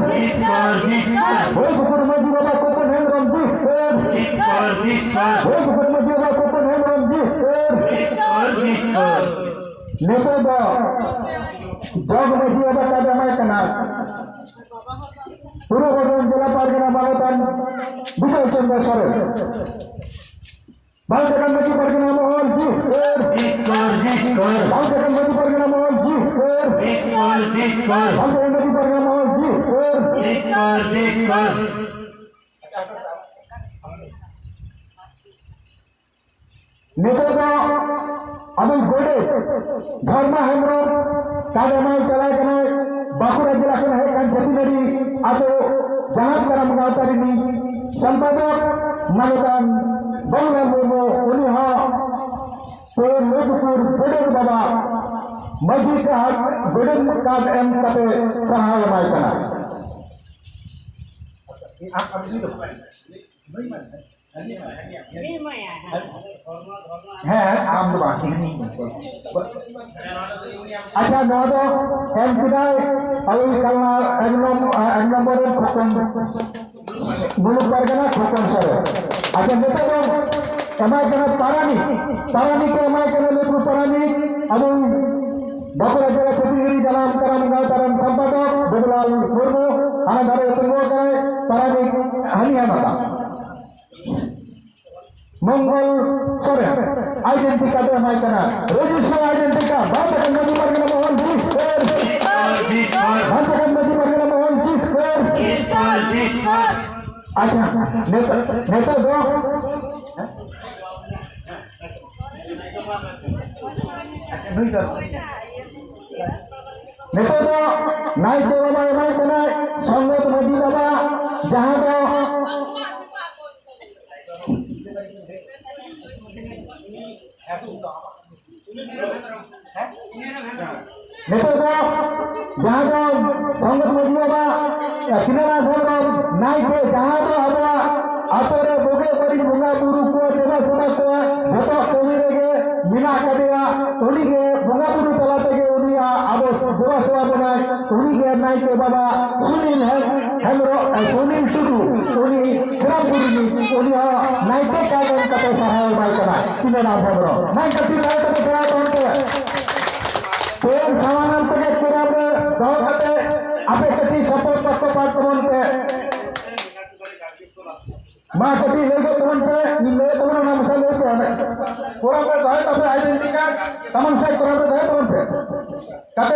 ᱦᱚᱭ ᱵᱩᱠᱩᱨ ᱢᱟᱹᱡᱷᱤ ᱵᱟᱵᱟ ᱠᱚᱯᱚᱱ ᱦᱮᱢᱵᱨᱚᱢ ᱡᱤᱛᱠᱟᱹᱨ᱾ ᱦᱚᱭ ᱵᱩᱠᱩᱨ ᱢᱟᱹᱡᱷᱤ ᱵᱟᱵᱟ ᱠᱚᱯᱚᱱ ᱦᱮᱢᱵᱨᱚᱢ ᱡᱤᱛᱠᱟᱹᱨ᱾ ᱱᱤᱛᱚᱜ ᱫᱚ ᱡᱚᱜᱽ ᱢᱟᱹᱡᱷᱤ ᱵᱟᱵᱟ ᱠᱟᱨᱰ ᱮᱢᱟᱭ ᱠᱟᱱᱟ᱾ ᱯᱩᱨᱵᱚ ᱵᱚᱨᱫᱷᱚᱢᱟᱱ ᱡᱮᱞᱟ ᱯᱟᱨᱜᱟᱱᱟ ᱢᱟᱱᱚᱛᱟᱱ ᱵᱤᱡᱚᱭ ᱪᱚᱱᱫᱨᱚ ᱥᱚᱨᱮᱱ᱾ ᱵᱷᱟᱨᱚᱛ ᱡᱟᱠᱟᱛ ᱢᱟᱹᱡᱷᱤ ᱯᱟᱨᱜᱟᱱᱟ ᱢᱚᱦᱚᱞ ᱡᱤᱛᱠᱟᱹᱨ᱾ ᱵᱷᱟᱨᱚᱛ ᱡᱟᱠᱟᱛ ᱢᱟᱹᱡᱷᱤ ᱯᱟᱨᱜᱟᱱᱟ ᱢᱚᱦᱚᱞ ᱡᱤᱛᱠᱟᱹᱨ᱾ ᱵᱷᱟᱨᱚᱛ ᱡᱟᱠᱟᱛ ᱢᱟᱹᱡᱷᱤ ᱯᱟᱨᱜᱟᱱᱟ ᱢᱚᱦᱚᱞ ᱡᱤᱛᱠᱟᱹᱨ᱾ ᱱᱤᱛᱚᱜ ᱫᱚ ᱟᱵᱚ ᱜᱚᱰᱮᱛ ᱫᱷᱚᱨᱢᱟ ᱦᱮᱢᱵᱨᱚᱢ ᱠᱟᱨᱰ ᱮᱢᱟᱭ ᱪᱟᱞᱟᱣ ᱠᱟᱱᱟᱭ, ᱵᱟᱸᱠᱩᱲᱟ ᱡᱮᱞᱟ ᱠᱷᱚᱱ ᱦᱮᱡ ᱠᱟᱱ ᱡᱟᱹᱛᱤᱱᱟᱹᱲᱤ ᱟᱛᱳ ᱡᱟᱦᱟᱸ ᱠᱟᱨᱟᱢ ᱜᱟᱶᱛᱟ ᱨᱤᱱᱤᱡ ᱥᱚᱢᱯᱟᱫᱚᱠ ᱢᱟᱱᱚᱛᱟᱱ ᱵᱟᱵᱩᱞᱟᱞ ᱢᱩᱨᱢᱩ, ᱩᱱᱤ ᱦᱚᱸ ᱛᱚ ᱞᱩᱜᱩᱵᱩᱨᱩ ᱜᱚᱰᱮᱛ ᱵᱟᱵᱟ ᱢᱟᱹᱡᱷᱤ ᱠᱟᱨᱰ, ᱜᱚᱰᱮᱛ ᱠᱟᱨᱰ ᱮᱢ ᱠᱟᱛᱮ ᱥᱟᱨᱦᱟᱣ ᱮᱢᱟᱭ ᱠᱟᱱᱟ᱾ ᱦᱮᱸ, ᱟᱢ ᱫᱚ ᱵᱟᱝ, ᱤᱧ᱾ ᱟᱪᱪᱷᱟ, ᱱᱚᱣᱟ ᱫᱚ ᱮᱢ ᱠᱮᱫᱟᱭ ᱟᱵᱚ ᱠᱟᱞᱱᱟ ᱮᱠ ᱱᱚᱢ-, ᱮᱠ ᱱᱚᱢᱵᱚᱨ ᱨᱮᱱ ᱠᱷᱚᱠᱚᱱ, ᱢᱩᱞᱩᱠ ᱯᱟᱨᱜᱟᱱᱟ ᱠᱷᱚᱠᱚᱱ ᱥᱚᱨᱮᱱ᱾ ᱟᱪᱪᱷᱟ, ᱱᱤᱛᱚᱜ ᱫᱚ ᱮᱢᱟᱭ ᱠᱟᱱᱟ ᱯᱟᱨᱟᱱᱤᱠ, ᱯᱟᱨᱟᱱᱤᱠ ᱮ ᱮᱢᱟᱭ ᱠᱟᱱᱟ ᱞᱩᱜᱩ ᱯᱟᱨᱟᱱᱤᱠ, ᱟᱵᱚ ᱵᱟᱸᱠᱩᱲᱟ ᱡᱮᱞᱟ ᱪᱷᱟᱹᱛᱤᱥᱜᱚᱲᱤ ᱡᱟᱱᱟᱢ ᱠᱟᱨᱟᱢ ᱜᱟᱶᱛᱟ ᱨᱮᱱ ᱥᱚᱢᱯᱟᱫᱚᱠ ᱵᱟᱹᱵᱩᱞᱟᱞ ᱢᱩᱨᱢᱩ, ᱦᱟᱱᱟ ᱫᱷᱟᱨᱮ ᱛᱤᱸᱜᱩ ᱟᱠᱟᱱᱟᱭ ᱯᱟᱨᱟᱱᱤᱠ, ᱦᱟᱹᱱᱤ ᱦᱟᱱᱟ᱾ ᱢᱚᱝᱜᱚᱞ ᱥᱚᱨᱮᱱ identity card ᱮ ᱮᱢᱟᱭ ᱠᱟᱱᱟ᱾ Register identity card, ᱵᱟᱝ ᱛᱟᱦᱮᱸ ᱠᱷᱟᱱ ᱢᱟᱹᱡᱷᱤ ᱯᱟᱨᱜᱟᱱᱟ ᱢᱚᱦᱚᱞ ᱡᱤᱛᱠᱟᱹᱨ᱾ ᱵᱟᱝ ᱛᱟᱦᱮᱸ ᱠᱷᱟᱱ ᱢᱟᱹᱡᱷᱤ ᱯᱟᱨᱜᱟᱱᱟ ᱢᱚᱦᱚᱞ ᱡᱤᱛᱠᱟᱹᱨ᱾ ᱟᱪᱪᱷᱟ, ᱱᱤᱛᱚᱜ, ᱱᱤᱛᱚᱜ ᱫᱚ, ᱱᱤᱛᱚᱜ ᱫᱚ ᱱᱟᱭᱠᱮ ᱵᱟᱵᱟ ᱮᱢᱟᱭ ᱠᱟᱱᱟᱭ ᱥᱚᱝᱜᱚᱛ ᱢᱟᱹᱡᱷᱤ ᱵᱟᱵᱟ, ᱡᱟᱦᱟᱸ ᱫᱚ ᱱᱤᱛᱚᱜ ᱫᱚ ᱡᱟᱦᱟᱸ ᱫᱚ ᱥᱚᱝᱜᱚᱛ ᱢᱟᱹᱡᱷᱤ ᱵᱟᱵᱟ ᱥᱤᱱᱟᱨᱟ ᱦᱮᱢᱵᱨᱚᱢ ᱱᱟᱭᱠᱮ, ᱡᱟᱦᱟᱸ ᱫᱚ ᱟᱵᱚᱣᱟᱜ ᱟᱛᱳ ᱨᱮ ᱵᱩᱜᱤ ᱵᱟᱹᱲᱤᱡ ᱵᱚᱸᱜᱟ ᱵᱩᱨᱩ ᱠᱚ ᱫᱮᱵᱟ ᱥᱮᱵᱟ ᱠᱚᱣᱟ, ᱡᱚᱛᱚ ᱠᱟᱹᱢᱤ ᱨᱮᱜᱮ ᱢᱮᱱᱟᱜ ᱟᱠᱟᱫᱮᱭᱟ᱾ ᱩᱱᱤᱜᱮ ᱵᱚᱸᱜᱟ ᱵᱩᱨᱩ ᱛᱟᱞᱟ ᱛᱮᱜᱮ ᱩᱱᱤᱭᱟᱜ ᱟᱵᱚ ᱫᱮᱵᱟ ᱥᱮᱵᱟ ᱵᱚᱱᱟᱭ᱾ ᱩᱱᱤᱜᱮ ᱱᱟᱭᱠᱮ ᱵᱟᱵᱟ ᱥᱩᱱᱤᱞ ᱦᱮᱢ-, ᱦᱮᱢᱵᱨᱚᱢ, ᱥᱩᱱᱤᱞ ᱴᱩᱰᱩ, ᱩᱱᱤ ᱥᱮᱨᱟᱢᱯᱩᱨ ᱨᱤᱱᱤᱡ, ᱩᱱᱤ ᱦᱚᱸ ᱱᱟᱭᱠᱮ ᱠᱟᱨᱰ ᱮᱢ ᱠᱟᱛᱮ ᱥᱟᱨᱦᱟᱣ ᱮᱢᱟᱭ ᱠᱟᱱᱟ ᱥᱤᱱᱟᱨᱟ ᱦᱮᱢᱵᱨᱚᱢ᱾ ᱱᱟᱭᱠᱮ ᱛᱤ ᱛᱟᱭᱚᱢ ᱛᱮ ᱥᱮᱨᱟ ᱛᱟᱵᱚᱱ ᱯᱮ᱾ ᱛᱮ ᱥᱟᱢᱟᱱᱟᱢ ᱛᱮᱜᱮ ᱠᱮᱨᱟᱢ ᱨᱮ ᱫᱚᱦᱚ ᱠᱟᱛᱮ ᱟᱯᱮ ᱠᱟᱹᱴᱤᱡ ᱥᱚᱯᱚᱨ ᱯᱟᱠᱚ ᱯᱟᱴ ᱛᱟᱵᱚᱱ ᱯᱮ᱾ ᱢᱟ ᱠᱟᱹᱴᱤᱡ ᱞᱟᱹᱭ ᱜᱚᱫ ᱛᱟᱵᱚᱱ ᱯᱮ, ᱤᱧ ᱞᱟᱹᱭ ᱛᱟᱵᱚᱱᱟ ᱚᱱᱟ ᱢᱟᱥᱮ ᱞᱟᱹᱭ ᱯᱮ᱾ ᱠᱚᱲᱟ ᱯᱮ ᱫᱚᱦᱚᱭ ᱛᱟᱯᱮ identity card, ᱥᱟᱢᱟᱝ ᱥᱮᱫ ᱠᱚᱲᱟ ᱯᱮ ᱫᱚᱦᱚᱭ ᱛᱟᱵᱚᱱ ᱯᱮ᱾ ᱠᱟᱛᱮ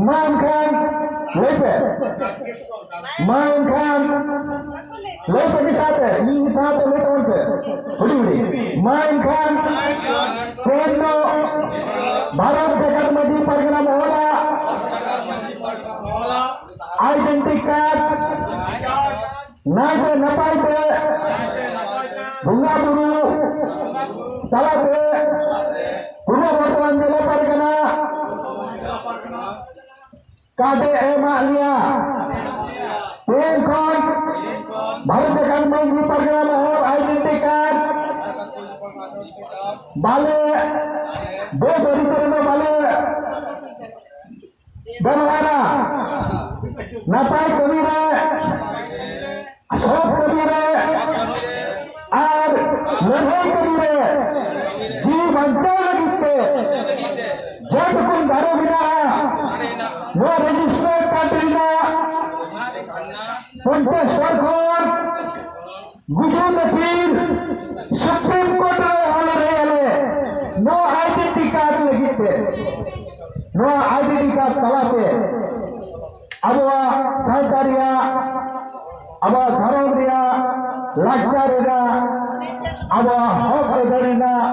ᱢᱟ ᱮᱱᱠᱷᱟᱱ ᱞᱟᱹᱭ ᱯᱮ, ᱢᱟ ᱮᱱᱠᱷᱟᱱ ᱞᱟᱹᱭ ᱯᱮ ᱢᱤᱫ ᱥᱟᱶᱛᱮ, ᱤᱧ ᱢᱤᱫ ᱥᱟᱶᱛᱮ ᱞᱟᱹᱭ ᱛᱟᱵᱚᱱ ᱯᱮ᱾ ᱦᱩᱰᱤᱧ ᱦᱩᱰᱤᱧ᱾ ᱢᱟ ᱮᱱᱠᱷᱟᱱ ᱛᱮᱦᱮᱧ ᱫᱚ ᱵᱷᱟᱨᱚᱛ ᱡᱟᱠᱟᱛ ᱢᱟᱹᱡᱷᱤ ᱯᱟᱨᱜᱟᱱᱟ ᱢᱚᱦᱚᱞᱟᱜ identity card ᱱᱟᱭᱛᱮ ᱱᱟᱯᱟᱭ ᱛᱮ ᱵᱚᱸᱜᱟ ᱵᱩᱨᱩ ᱛᱟᱞᱟᱛᱮ ᱯᱩᱨᱵᱚ ᱵᱚᱨᱫᱷᱚᱢᱟᱱ ᱡᱮᱞᱟ ᱯᱟᱨᱜᱟᱱᱟ ᱠᱟᱨᱰ ᱮ ᱮᱢᱟᱜ ᱞᱮᱭᱟ᱾ ᱛᱮ ᱵᱟᱞᱮ ᱵᱮᱵᱟᱹᱲᱤᱡ ᱨᱮᱫᱚ ᱵᱟᱞᱮ ᱵᱮᱵᱚᱦᱟᱨᱟ᱾ ᱱᱟᱯᱟᱭ ᱠᱟᱹᱢᱤ ᱨᱮ, ᱥᱚᱛ ᱠᱟᱹᱢᱤ ᱨᱮ ᱟᱨ ᱞᱟᱹᱲᱦᱟᱹᱭ ᱠᱟᱹᱢᱤ ᱨᱮ ᱡᱤᱣᱤ ᱵᱟᱧᱪᱟᱣ ᱞᱟᱹᱜᱤᱫ ᱛᱮ ᱡᱮ ᱴᱩᱠᱩᱱ ᱫᱟᱲᱮ ᱢᱮᱱᱟᱜᱼᱟ, ᱱᱚᱣᱟ ᱨᱮᱡᱤᱥᱴᱟᱨ ᱠᱟᱨᱰ ᱨᱮᱱᱟᱜ ᱯᱚᱧᱪᱟᱥ ᱦᱚᱲ ᱠᱷᱚᱱ ᱜᱩᱡᱩ ᱫᱟᱹᱠᱷᱤᱱ ᱥᱩᱯᱨᱤᱢ ᱠᱳᱨᱴ ᱨᱮ ᱦᱚᱸ ᱞᱟᱹᱲᱦᱟᱹᱭ ᱟᱞᱮ ᱱᱚᱣᱟ ᱟᱭᱰᱮᱱᱴᱤ ᱠᱟᱨᱰ ᱞᱟᱹᱜᱤᱫ ᱛᱮ᱾ ᱱᱚᱣᱟ ᱟᱭᱰᱮᱱᱴᱤ ᱠᱟᱨᱰ ᱛᱟᱞᱟᱛᱮ ᱟᱵᱚᱣᱟᱜ ᱥᱟᱶᱛᱟ ᱨᱮᱭᱟᱜ, ᱟᱵᱚᱣᱟᱜ ᱫᱷᱚᱨᱚᱢ ᱨᱮᱭᱟᱜ, ᱞᱟᱠᱪᱟᱨ ᱨᱮᱭᱟᱜ, ᱟᱵᱚᱣᱟᱜ ᱦᱚᱠ ᱟᱹᱭᱫᱟᱹᱨ ᱨᱮᱭᱟᱜ,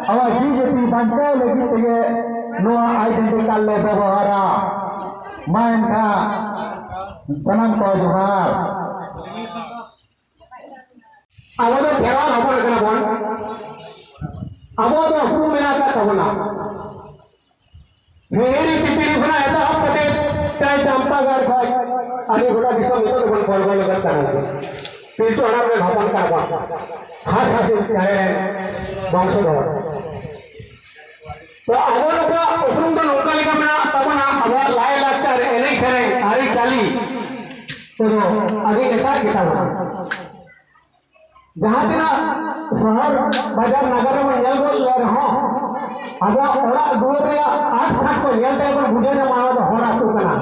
ᱟᱵᱚᱣᱟᱜ ᱡᱤ ᱡᱟᱹᱛᱤ ᱵᱟᱧᱪᱟᱣ ᱞᱟᱹᱜᱤᱫ ᱛᱮᱜᱮ ᱱᱚᱣᱟ ᱟᱭᱰᱮᱱᱴᱤ ᱠᱟᱨᱰ ᱞᱮ ᱵᱮᱵᱚᱦᱟᱨᱟ᱾ ᱢᱟ ᱮᱱᱠᱷᱟᱱ ᱥᱟᱱᱟᱢ ᱠᱚ ᱡᱚᱦᱟᱨ᱾ ᱟᱵᱚ ᱫᱚ ᱠᱷᱮᱨᱣᱟᱞ ᱦᱚᱯᱚᱱ ᱠᱟᱱᱟ ᱵᱚᱱ᱾ ᱟᱵᱚ ᱫᱚ ᱦᱩᱠᱩᱢ ᱢᱮᱱᱟᱜ ᱟᱠᱟᱫ ᱛᱟᱵᱚᱱᱟ᱾ ᱦᱤᱦᱤᱲᱤ ᱯᱤᱯᱤᱲᱤ ᱠᱷᱚᱱᱟᱜ ᱮᱛᱚᱦᱚᱵ ᱠᱟᱛᱮ ᱪᱟᱭ ᱪᱟᱢᱯᱟ ᱜᱟᱲ ᱠᱷᱚᱱ ᱟᱹᱰᱤ ᱜᱚᱴᱟ ᱫᱤᱥᱚᱢ ᱱᱤᱛᱚᱜ ᱫᱚᱵᱚᱱ ᱵᱚᱞ ᱵᱚᱞ ᱟᱠᱟᱫ ᱠᱟᱱᱟ᱾ ᱯᱤᱞᱪᱩ ᱦᱟᱲᱟᱢ ᱨᱮᱱ ᱦᱚᱯᱚᱱ ᱠᱟᱱᱟ ᱵᱚᱱ᱾ ᱦᱟᱸᱥ ᱦᱟᱸᱥᱞᱤ ᱪᱮᱬᱮ ᱨᱮᱱ ᱵᱚᱝᱥᱚᱫᱷᱚᱨ᱾ ᱛᱚ ᱟᱵᱚ ᱱᱚᱝᱠᱟ ᱩᱯᱨᱩᱢ ᱫᱚ ᱱᱚᱝᱠᱟ ᱞᱮᱠᱟ ᱢᱮᱱᱟᱜ ᱛᱟᱵᱚᱱᱟ, ᱟᱵᱚᱣᱟᱜ ᱞᱟᱭ ᱞᱟᱠᱪᱟᱨ, ᱮᱱᱮᱡ ᱥᱮᱨᱮᱧ, ᱟᱹᱨᱤᱪᱟᱹᱞᱤ ᱠᱚᱫᱚ ᱟᱹᱰᱤ ᱮᱴᱟᱜ ᱜᱮᱛᱟ ᱵᱚᱱᱟ᱾ ᱡᱟᱦᱟᱸ ᱛᱤᱱᱟᱹᱜ ᱥᱚᱦᱚᱨ ᱵᱟᱡᱟᱨ ᱱᱟᱜᱟᱨ ᱨᱮᱵᱚᱱ ᱧᱮᱞ ᱜᱚᱫ ᱞᱮ ᱨᱮᱦᱚᱸ, ᱟᱵᱚᱣᱟᱜ ᱚᱲᱟᱜ ᱫᱩᱣᱟᱹᱨ ᱨᱮᱭᱟᱜ ᱟᱸᱴ ᱥᱟᱛ ᱠᱚ ᱧᱮᱞ ᱛᱮ ᱵᱚᱱ ᱵᱩᱡᱷᱟᱹᱣ ᱧᱟᱢᱟ ᱱᱚᱣᱟ ᱫᱚ ᱦᱚᱲ ᱟᱹᱛᱩ ᱠᱟᱱᱟ᱾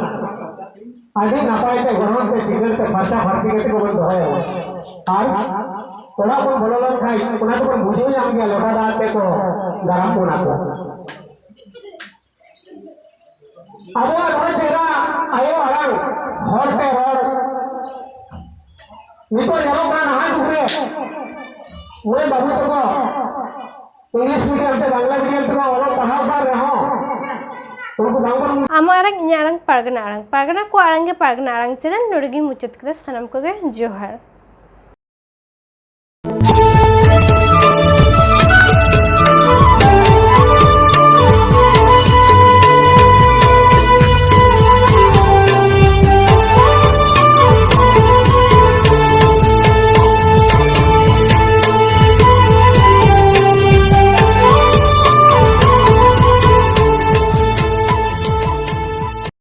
ᱟᱹᱰᱤ ᱱᱟᱯᱟᱭ ᱛᱮ ᱜᱚᱲᱦᱚᱱ ᱛᱮ ᱪᱤᱠᱟᱹᱲ ᱛᱮ ᱯᱷᱟᱨᱪᱟ ᱯᱷᱟᱹᱨᱪᱤ ᱠᱟᱛᱮ ᱵᱚᱱ ᱫᱚᱦᱚᱭᱟ᱾ ᱟᱨ ᱚᱲᱟᱜ ᱵᱚᱱ ᱵᱚᱞᱚ ᱞᱮᱱᱠᱷᱟᱱ ᱚᱱᱟ ᱫᱚᱵᱚᱱ ᱵᱩᱡᱷᱟᱹᱣ ᱧᱟᱢ ᱜᱮᱭᱟ, ᱞᱚᱴᱟ ᱫᱟᱜ ᱛᱮᱠᱚ ᱫᱟᱨᱟᱢ ᱵᱚᱱᱟ ᱠᱚ᱾ ᱟᱵᱚᱣᱟᱜ ᱱᱚᱜᱼᱚᱭ ᱪᱮᱦᱨᱟ ᱟᱭᱳ ᱟᱲᱟᱝ, ᱦᱚᱲ ᱛᱮ ᱨᱚᱲ, ᱱᱤᱛᱚᱜ ᱧᱮᱞᱚᱜ ᱠᱟᱱᱟ ᱱᱟᱦᱟᱜ ᱡᱩᱜᱽ ᱨᱮ ᱢᱟᱹᱭ ᱵᱟᱹᱵᱩ ᱛᱟᱠᱚ ᱤᱝᱞᱤᱥ ᱢᱤᱰᱤᱭᱟᱢ ᱥᱮ ᱵᱟᱝᱞᱟ ᱢᱤᱰᱤᱭᱟᱢ ᱛᱮᱠᱚ ᱚᱞᱚᱜ ᱯᱟᱲᱦᱟᱣ ᱠᱟᱱ ᱨᱮᱦᱚᱸ ᱩᱱᱠᱩ ᱵᱟᱝᱵᱚᱱ ᱟᱢᱟᱜ ᱟᱲᱟᱝ, ᱤᱧᱟᱹᱜ ᱟᱲᱟᱝ, ᱯᱟᱨᱜᱟᱱᱟ ᱟᱲᱟᱝ, ᱯᱟᱨᱜᱟᱱᱟ ᱠᱚ ᱟᱲᱟᱝ ᱜᱮ ᱯᱟᱨᱜᱟᱱᱟ ᱟᱲᱟᱝ ᱪᱮᱱᱮᱞ ᱱᱚᱰᱮ ᱜᱤᱧ ᱢᱩᱪᱟᱹᱫ ᱠᱮᱫᱟ᱾ ᱥᱟᱱᱟᱢ ᱠᱚᱜᱮ ᱡᱚᱦᱟᱨ᱾